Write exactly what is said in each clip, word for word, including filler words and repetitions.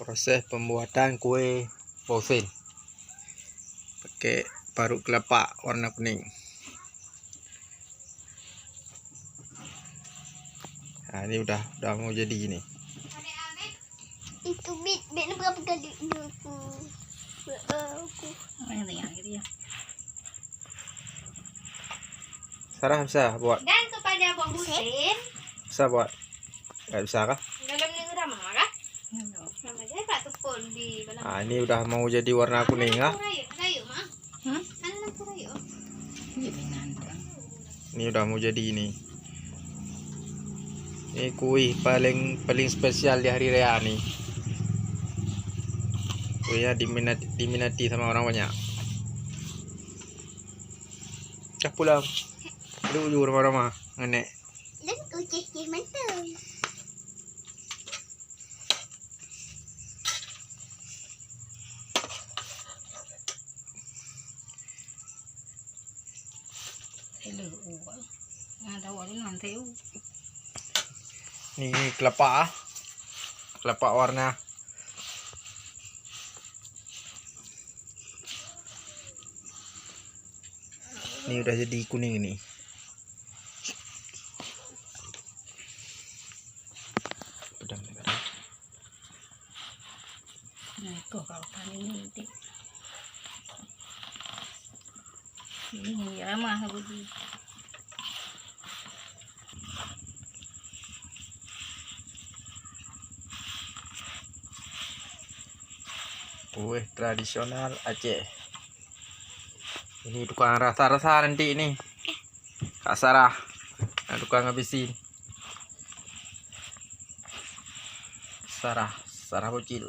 Proses pembuatan kue bosin pakai parut kelapa warna kuning. Ha, ni udah, udah mau jadi ni. Itu bit, bit ni berapa kali dia aku? Aku. Sarah bisa buat. Dan kepada Abang Husin. Bisa buat. Tak bisa kah? Dalam ni ramah kah? Ramah je tak tepuk di dalam. Ah, ini udah mau jadi warna kuning kah? Rayu, rayu, Mak. Hmm? Mana lampu rayu? Ini udah mau jadi ini. Ini kuih paling, paling spesial di hari raya ni. Kuihnya diminati, diminati sama orang banyak. Dah pulang. Duduk-duduk ramah-ramah ngan nek. Dan kucih-cih mantong. Hello, oh. Nah, dah awak ni nanti, oh. Ni kelapa ah. Kelapa warna. Ni udah jadi kuning ni. Pedang negara. Nah, kau kalau panen ni nanti. Ini ramah aku di. Kueh tradisional Aceh. Ini tukang rasa-rasa nanti ni. Kak Sarah. Nah, tukang ngabisin. Sarah, Sarah bocil.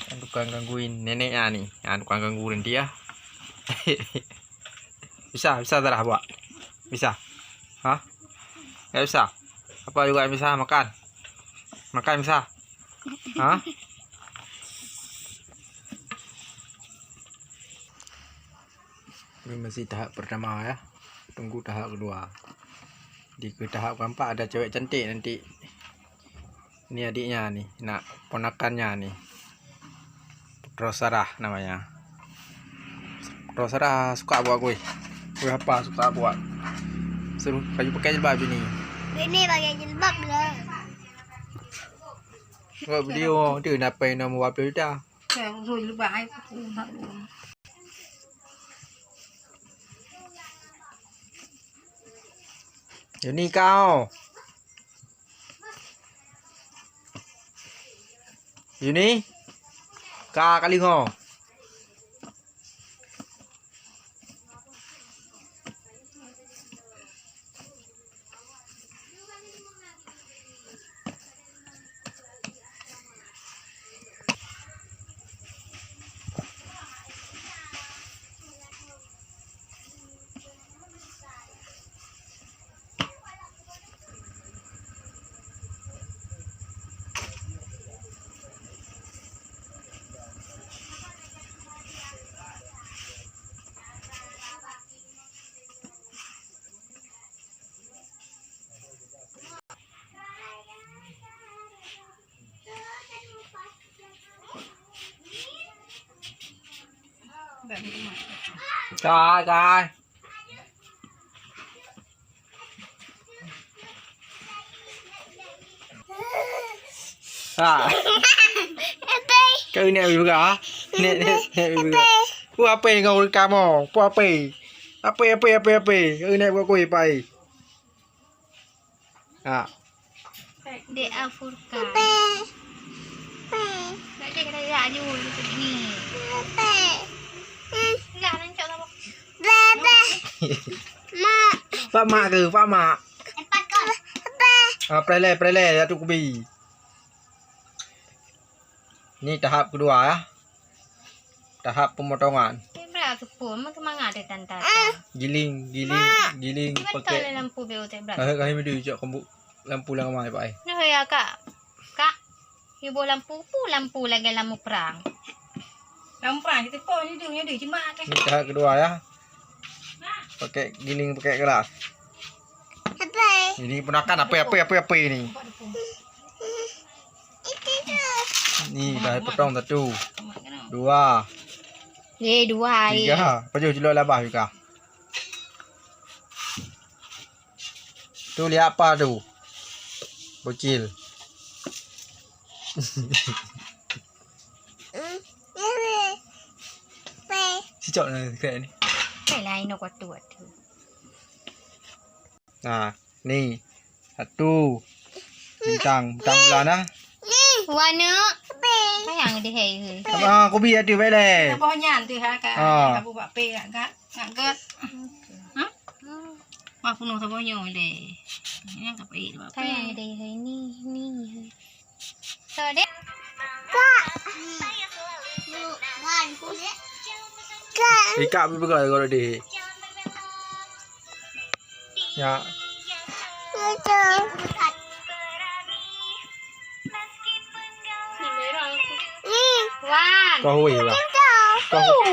Kan tukang gangguin neneknya ni. Ha, tukang ganggu nanti ya. Bisa, bisa Sarah buat. Bisa. Ha? Nggak bisa. Apa juga bisa makan? Makan bisa. Ha? Ini masih tahap pertama ya. Tunggu tahap kedua. Di ke tahap keempat ada cewek cantik nanti. Ni adiknya ni, nak ponakannya ni. Putra Sarah namanya. Putra Sarah suka buat kuih. Kuih apa suka buat? Suruh baju pakai jilbab bini. Bini pakai jilbab lah. Buat video tu nak pai nombor berapa juta? Saya usul jilbab ai aku nak. Yuni kau. Yuni. Ka kali ngo. Cai, cai. Ha. Kau ni habis buka, ha? Ni, ni, ni habis buka. Pu apa kau rekam, oh? Pu apa? Apa, apa, apa, apa? Kau ni buat kau apa? Ha. Dek Afurkan. Dek, dek, dek, dek, aju, duduk sini. Enggak, nak cakap apa? Mak. Pak mak ke? Pak mak. Empat kau. Ah, prele, prele, satu kubi. Ni tahap kedua ya. Tahap pemotongan. Tebra tu pun, memang semangat dia tanta. Giling, giling, giling. Betul pakai lah lampu beo tebra. Kahai, kahai medu cok kembuk lampu lam kamar, Pak ai. Nah, ya, Kak. Kak, ibu lampu, pu lampu lagi lampu perang. Lampu perang, kita pun nyedu, nyedu, jemak ke. Ni tahap kedua ya. Pakai giling, pakai gelas. Apa? Ini ponakan apa, apa, apa, apa ini? Ni dah potong satu. Dua. Eh, dua, eh. Tiga. Pajoh julok labah juga. Tu lihat apa tu? Bocil. Cicak na dekat ni. Hai lain nak kuat tu, kuat tu. Nah, ni. Satu. Bintang, bintang bulan ah. Warna. Sayang deh, hai, hai. Ah, kubi ada baik leh. Saboh nyan tu ha, Kak. Ah. Abu bak pe, Kak. Ngat gèt. Ha? Wah, penuh saboh nyoe leh. Ini tak payah. Sayang deh, hai, ni, ni. So, deh. Kak. Kak. Ikak bi peugah kalau deh. Ya. Wan. Kau hui lah. Kau.